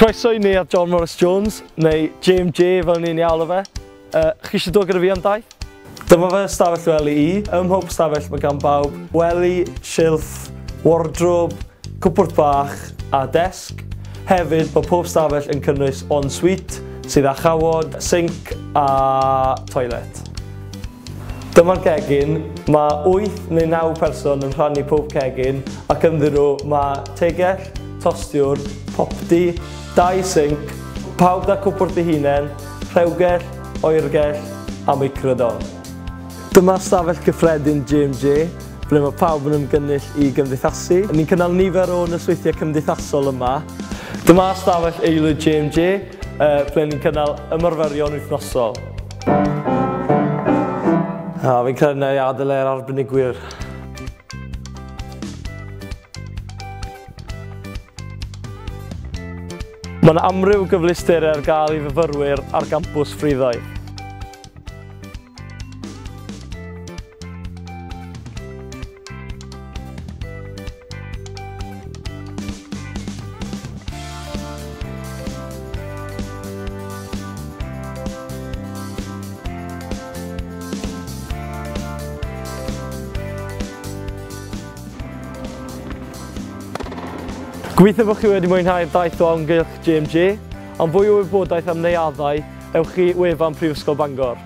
Croeso i Neuadd John Morris Jones, neu JMJ fel ni'n ei alw fe. Chi eisiau dod gyda fi am daith? Dyma fy ystafell wely i. Ym mhob stafell mae gan bawb wely, silff, wardrobe, cwpwrdd bach a desg. Hefyd, mae pob stafell yn cynnwys en-suite sydd â chawod, sinc a toilet. Dyma'r gegin. Mae 8 neu 9 person yn rhannu pob cegin ac ynddyn nhw mae tegell, tostiwr, popty, 2 sinc, pawb 'da cwpwrdd eu hunain, rhewgell, oergell a microdon. Dyma stafell gyffredin JMJ, ble mae pawb yn ymgynnull i gymdeithasu. Ni'n cynnal nifer o nosweithiau cymdeithasol yma. Dyma stafell aelwyd JMJ, ble ni'n cynnal ymarferion wythnosol. Fi'n credu na i adael e'r arbenigwyr. Mae yna amryw gyfleusterau ar gael i fyfyrwyr ar gampws Ffriddoedd. Gobeithio bod chi wedi mwynhau'r daith o amgylch JMJ. Am fwy o wybodaeth am neuaddau, ewch i wefan Prifysgol Bangor.